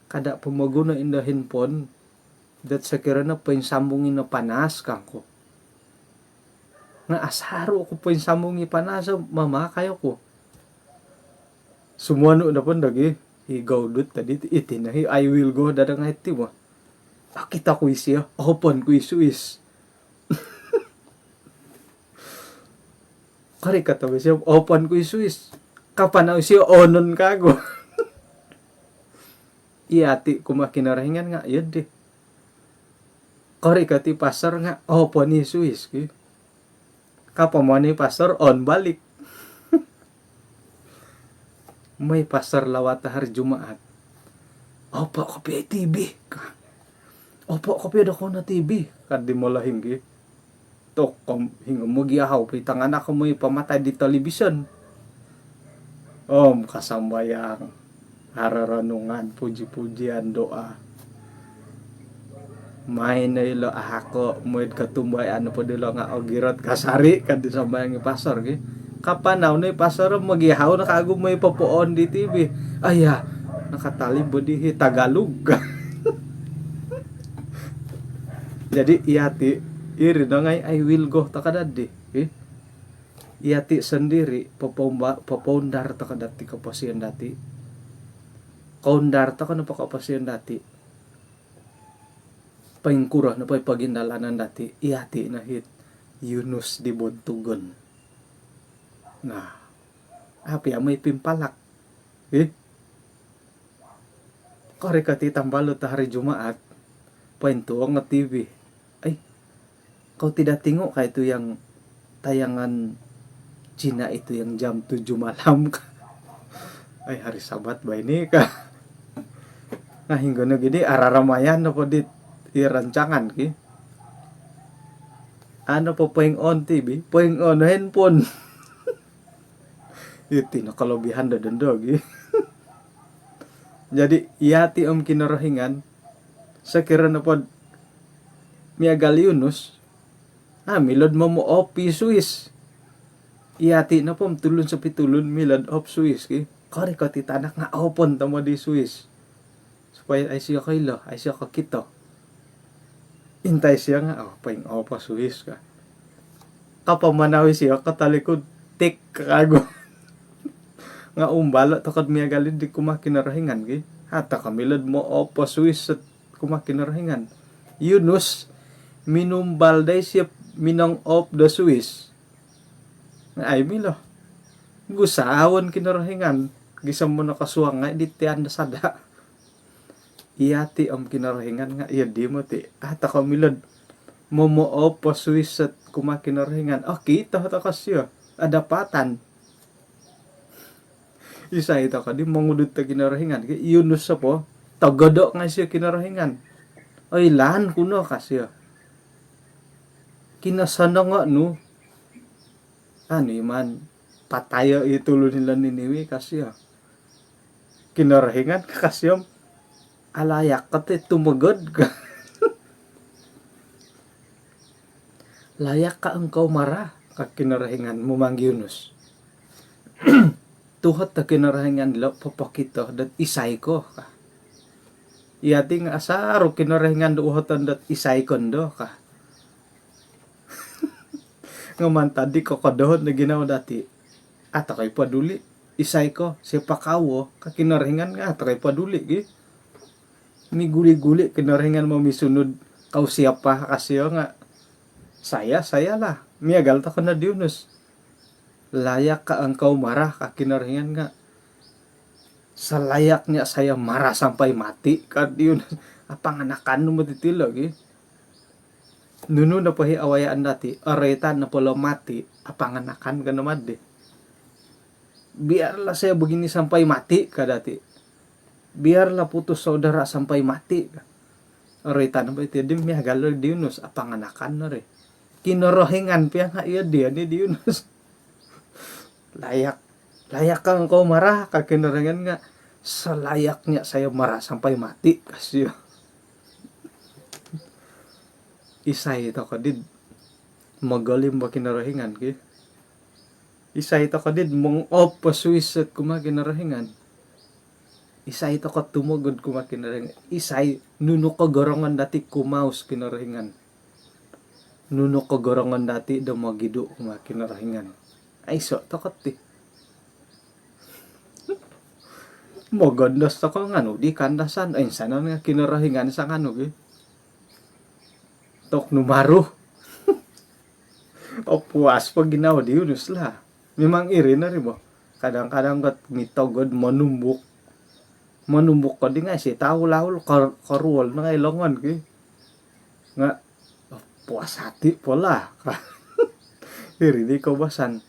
Kada pomoguno indo handphone, dot sokiro no poinsambung ino panas kangku. Nga asaru oku poinsambung i panas, mamakai oku. Sumonu nopo do gi, i Gaudut tadi, iti no i I will go do ngai ti bo. Okito ku isio, oopon ku i suis. Korikot oku isio, oopon ku i suis. Kapanau isio, oonon kagu. Iyati kumaa Kinorohingan nga iyo di. Korikot i pastor nga oopon i suis ki. Kapanau i pastor, on balik. Mooi pastor lawat hari Jumaat. Opo kopio i TV ka. Opo kopio do kono TV ka di molohing ki. Tokom hingo mogiahau po i tanganak mooi pamatai di televisen. Om kasambayang. Haro renungan, puji-pujian, doa. Maai no ilo ahako, mooi do kotumbayaan po dilo nga ogirot kasari ka di sambayang i pastor ki. Kapanau no i pastor, mogiahau no kagu mooi popoon di TV. Aya, nakatalib bo di i Tagalog. Jadi iyati, iri no ngai I will go toko dadi. Ih. Iyati sondiri, popoumba-, popoundar toko dati koposion dati. Koundar toko nopo koposion dati, poingkuro nopo i pogindalanan dati, iyati no it Yunus di bontugon. Nah, a pia mooi pimpalak. Ih. Korikot i tambalut hari Jumaat, pointuong o T V. Ai, kau tidak tengok kah itu yang tayangan Cina itu yang jam tujuh malam kah? Ai, hari Sabat bah ini kah? Nah, hinggo no gini, araramaian nopo di, di rancangan ki. Ano po poingon T V, poingon handphone. Iti no kelebihan do dondo gi. Jadi, yati om Kinorohingan, sokiro nopo miagal i Yunus, ah, milo'd momo-off i suis. Yati nopo om tulun sopitulun milo'd off suis ki. Korikot i tanak nga opon tomod i suis. Supaya aiso koilo, aiso kokito. Intai sio nga, oh, poing-off o suis ka. Kapamanau isio kotolikod, tik, kagu. Nga umbalo tokod miagal di kumaa Kinorohingan ki. Hata kamilo'd mo-off o suis kumaa Kinorohingan. Yunus, minumbal dai sio minong-off do suis. Nga ai milo. Gusaon Kinorohingan. Gisom mono kosuang ngai di tian do sada. Yati om Kinorohingan nga iyo di moti. Ah, toko milo'd momo-off o suis kumaa Kinorohingan. Oh, kito toko sio. Ada patan. Isai toko di mongudut do Kinorohingan ki, Yunus opo. Togodo ngai sio Kinorohingan. Oilaan ku no ka sio. Kinosonongo nu. Anu iman patayo i tulun ilo Niniwe ka sio. Kinorohingan ka sio om, alayak ko ti tumogod ka. Layakkah engkau marah ka Kinorohingan momang Yunus. Tuhot do Kinorohingan ilo popokito dot isai ko ka. Yati nga asaru Kinorohingan do uhoton dot isai ko ndo ka. Nga mantad di kokodohon do ginawo dati. Ato koi poduli. Isai ko, siapa kau ka Kinorohingan nga ato koi poduli gi. Miguli-guli Kinorohingan momisunud kau siapa ka sio nga. Saya, sayalah. Miagal toko no di Yunus. Layakkah engkau marah ka Kinorohingan nga. Selayaknya saya marah sampai mati ka di Yunus. Apa nganakan nu moti tilo gi. Nunu nopo i awayaan dati, oroitan nopo lo mati, apa nganakan ka no moti. Biarlah saya begini sampai mati ka dati. Biarlah putus saudara sampai mati ka. Oroitan nopo iti di miagal di Yunus, apa nganakan no ri. Kinorohingan pia nga iyo di oni di Yunus. Layak, layakkah engkau marah ka Kinorohingan nga, selayaknya saya marah sampai mati ka sio. Isai toko di mogolim bo Kinorohingan ki. Isai toko di mong-off o suis kumaa Kinorohingan. Isai toko tumogod kumaa Kinorohingan. Isai nunu kogorongon dati kumaus Kinorohingan. Nunu kogorongon dati do mogidu kumaa Kinorohingan. Aiso toko ti. Mogondos toko nganu di kandasan. Oinsanan nga Kinorohingan sanganu gi. Tok numaru. Opuas po ginawo di Yunus lah. Memang iri no ri bo. Kadang-kadang kot mitogod monumbuk. Monumbuk ko di ngai si tahu lahul kor-, koruol no ngai longon ki. Nga puas hati po lah. Iri di koubasan.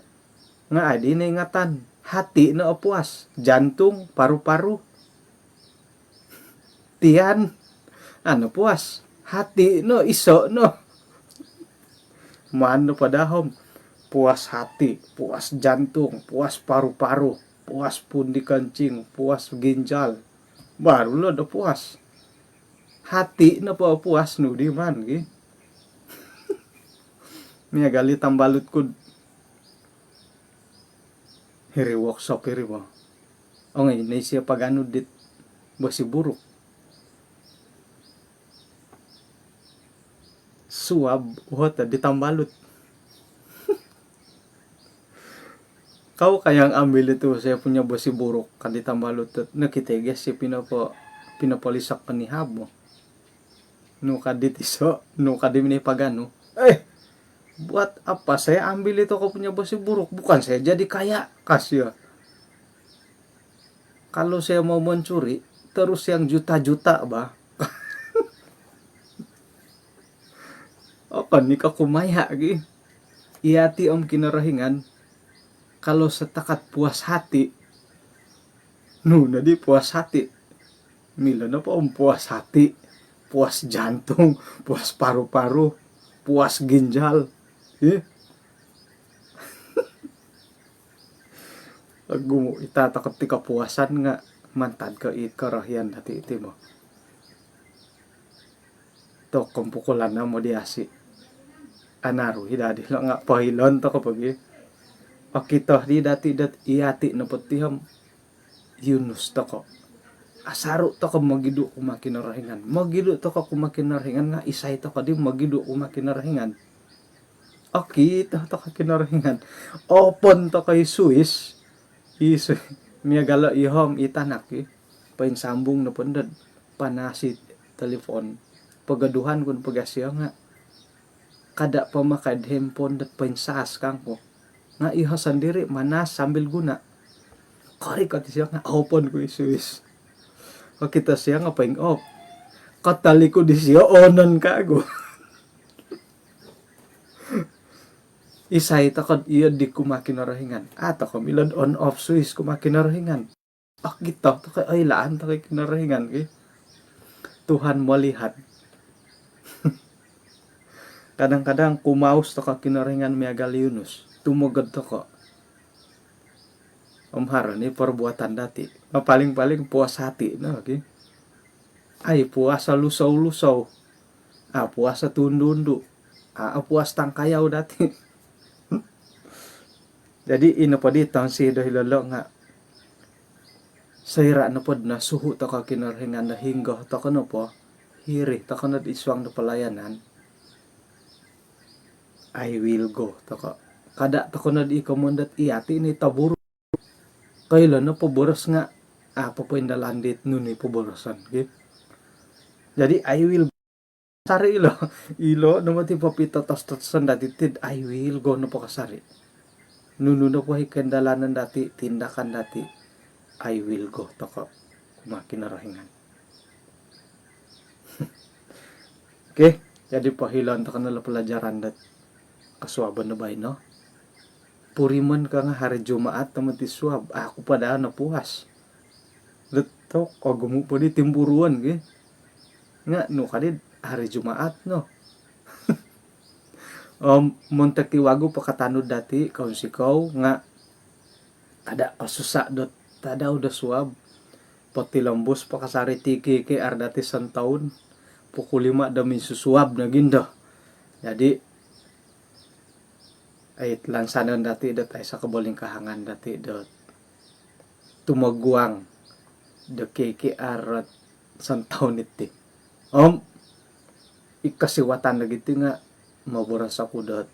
Nga adi no ingatan. Hati no opuas. Jantung, paru-paru. Tian. Anu puas. Hati no, iso no. Maan no padahom. Puas hati, puas jantung, puas paru-paru, puas pundi kencing, puas ginjal. Baru lo do puas. Hati nopo puas nu di maan gi. Miagal i tambalut kud hiri workshop hiri bo. Ongoi, nai sio paganu dit bosi buruk. Suab, uhot di tambalut. Kau kayang ambil itu saya punya bosi buruk, ka di tambalut tu. Nokito i gia si pinopo-, pinopolisok ko ni habo. Nu ka di tiso, nu ka di minoi paganu. Eh, buat apa saya ambil itu kau punya bosi buruk? Bukan saya jadi kaya, ka sio. Kalau saya mau mencuri, terus yang juta-juta, bah. Okon i' ko kumaya' gi. Iyati' om Kinorohingan, kalau setakat puas hati, nu noddi puas hati. Milo nopo om puas hati, puas jantung, puas paru-paru, puas ginjal. Ih. Ogumu' ita' toko' ti kopuasan nga' mantad ko' i korohian dati' iti bo. Tu' kumpukulan no modi asi'. Anaru i' dadi lo' nga' poiloon toko' pogi. Okito di dati' dot iyati' nopo ti om Yunus toko'. Asaru' toko' mogidu' kumaa Kinorohingan. Mogidu' toko' kumaa Kinorohingan nga' isai toko' di mogidu' kumaa Kinorohingan? Okito toko' Kinorohingan. Oopon toko' i suis. I suis. Miagal o iho om i tanak i. Poinsambung nopo ndo'd panas i telefon. Pogoduhan ku no pogi sio nga' kada' pamakai'd handphone dot poinsaas kangku. Nga' iho sondiri' manas sambil guna. Korikot isio nga' oopon ku i suis. Okito sio nga' poing-off. Kotolikud isio onon kagu. Isai toko'd iyo di kumaa Kinorohingan? A' toko' milo'd on off suis kumaa Kinorohingan. Okito toko', oilaan toko' Kinorohingan ki. Tuhan melihat. Kadang-kadang kumaus toko' Kinorohingan miagal Yunus. Tumogod toko'. Om haro ni perbuatan dati'. Paling-paling puas hati no ki. Ai puas o lusou-lusou. A' puas o tundu-undu. A' puas tangkayau dati'. Jadi ino poddi tonsi do hilo lo' nga' soira' nopod nosuhu' toko' Kinorohingan do hinonggo toko' nopo, hiri toko' nod id suang do pelayanan, "I will go" toko'. Kada' toko' nod i komon dot iyati' ni toburu'. Koilo nopo boros nga' a' popoindalan dit nunu i poboroson ki. Jadi "I will go" kasari' ilo. Ilo no moti popitotos-totoson dati' tid, "I will go" nopo kasari'. Nunu nopo i koindalanon dati', tindakan dati', "I will go" toko' kumaa Kinorohingan. Okey, jadi pohiloon toko' no lo pelajaran dot kosuabon do baino. Purimon ka nga' hari Jumaat no moti suab, aku po daa no puas. Dot toko' ogumu' poddi timburuon ki. Nga' nu kaddi hari Jumaat no. Om montok i wagu pakatanud dati' kounsikou nga' kada' kosusa' dot tadau do suab. Potilombus po kasari' ti K K R dati' sontoun. Pukul lima do minsusuab nogi ndo. Jadi ai lansanon dati' dot aiso' kobolingkahangan dati' dot tumoguang do K K R dot sontoun iti. Om i kosiwatan nogi ti nga' moboros oku dot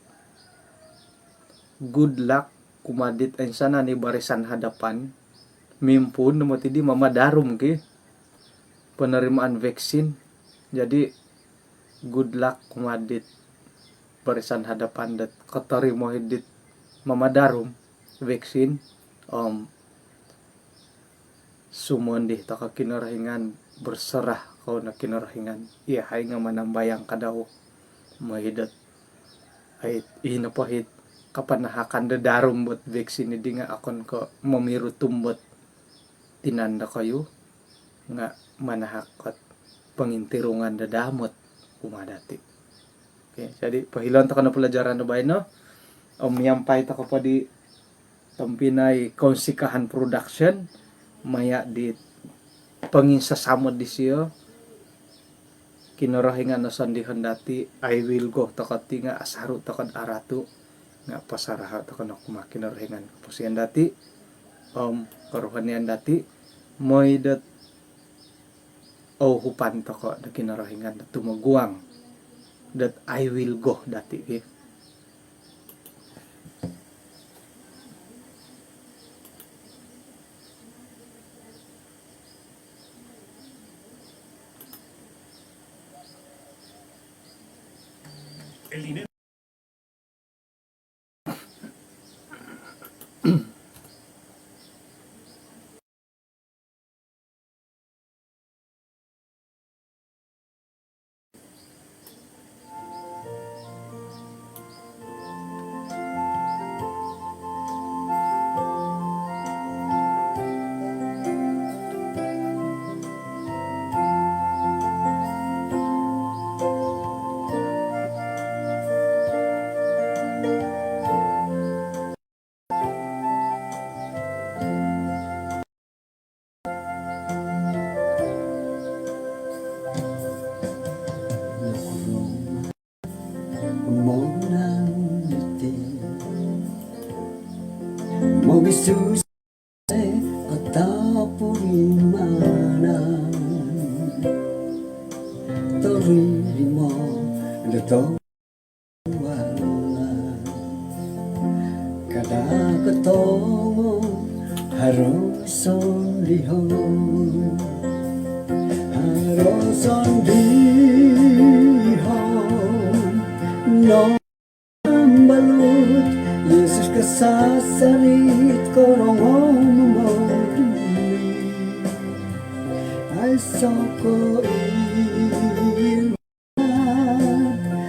good luck kumaa dit oinsanan i barisan hadapan. Mimpuun no moti di mamadarum ki penerimaan vaksin. Jadi good luck kumaa dit barisan hadapan dot kotorimo i dit mamadarum vaksin. Om sumondi toko' Kinorohingan, berserah kou no Kinorohingan. Iyahai nga' manambayang kadau. Moi dot ai, ino po it kapanahakan do darum bot vaksin iddi nga' okon ko' momirutum bot tinan dokoyu nga' manahak ot pongintirungan do daamot kumaa dati'. Okey, jadi pohiloon toko' no pelajaran do baino. Om miampai toko' po di tompinai Kounsikahan Production maya' di ponginsasamod disio. Kinorohingan o sondihon dati', "I will go" toko' ti nga' asaru' toko'd aratu' nga' pasaraho' toko' no kumaa Kinorohingan koposion dati' om korohanian dati' moi dot ouhupan toko' do Kinorohingan do tumoguang dot "I will go" dati' ki. Yesus, atau purimanan, torimo do Tuhan. Kada kotongo haro sondihon, haro sondihon no mambalut. Yesus kasasarit, korongou momodui. Aiso ko i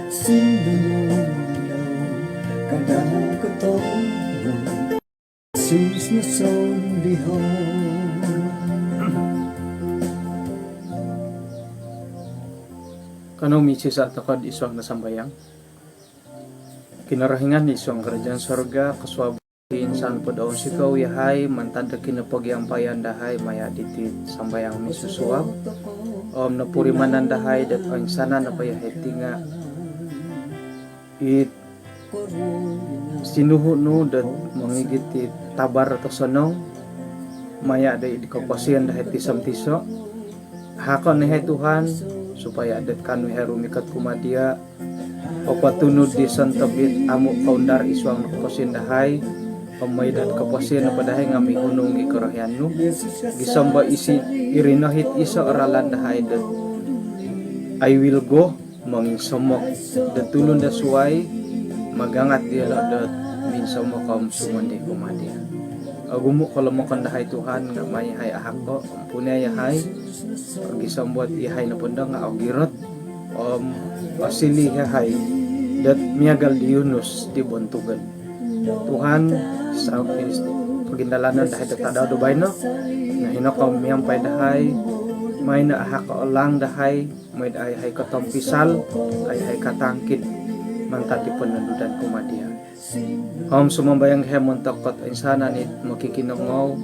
Sinduno kada kotongo, Yesus no sondihon. Kanou misisa' toko'd isuang do sambayang. Kinorohingan isuang karajaan sorga, kosuab- Insan po do ounsikou yahai mantad do kinopogiampayan dahai maya' diti sambayang misusuab. Om nopurimanan dahai dot oinsanan nopo yahai ti nga' it sinuhu' nu dot mongigit it tabar tosonong maya' do id koposion dahai tiso-tiso'. Hako' no yahai Tuhan, supaya dot kaanu yahai rumikot kumaa diya', papatunud di sontob it amu' koundar isuang do koposion dahai, om moi dot koposion nopo dahai nga' mihunung i korohian nu. Gisom bo isi iri no it iso' o ralan dahai dot I will go, monginsomok dot tulun do suwai, magangat diyolo' dot minsomok om sumondi kumaa diya'. Ogumu' kolomokon dahai Tuhan, nga' mai yahai ahako', ompuni yahai, gisom bo dot yahai nopondo nga' ogirot om osiliu yahai dot miagal di Yunus di bontugon. Tuhan, sa- pogindalanon dahai do tadau do baino, nga' hino ko miampai dahai, mai no ahako' o laang dahai, moi do a' yahai kotompisal, a' yahai katangkid mantad di ponondudan kumaa diya'. Om sumambayang yahai montok dot oinsanan it mokikinongou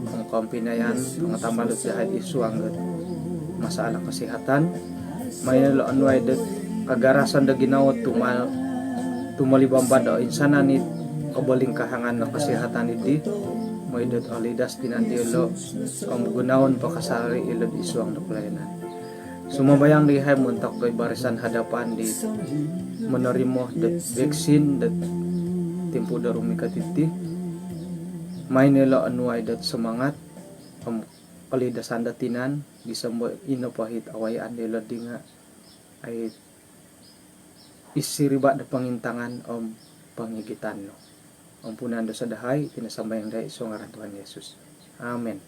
om koompinayan, tongo tambalut yahai id suang dot masalah kesihatan. Mai no ilo' onuai dot kagarasan do ginawo tuma- tumolibamban do oinsanan it kobolingkahangan do kesihatan iddi, moi dot olidas tinan diyolo' om gunoon po kasari' ilo'd id suang do pelayanan. Sumambayang di yahai montok do barisan hadapan di monorimo dot vaksin dot timpu do rumikot iti. Mai no ilo' onuai dot semangat om kolidasan do tinan, gisom bo ino po it awayaan diyolo' di nga' ai isiriba' do pongintangan om pongigitan nu. Ampunan dosa dahai, iti no sambayang dahai id suang ngaran Tuhan Yesus. Amin.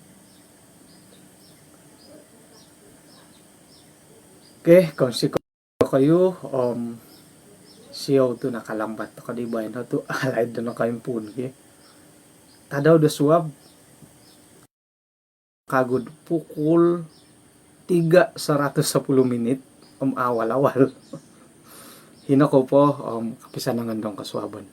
Okey, kounsikou dokoyu, om siou tu' nakalambat toko di baino tu' alaid do nakaimpuun ki. Tadau do suab, kagu'd pukul tiga seratus sepuluh minit om awal-awal. Hino kou po om kopisanangan dong kosuabon.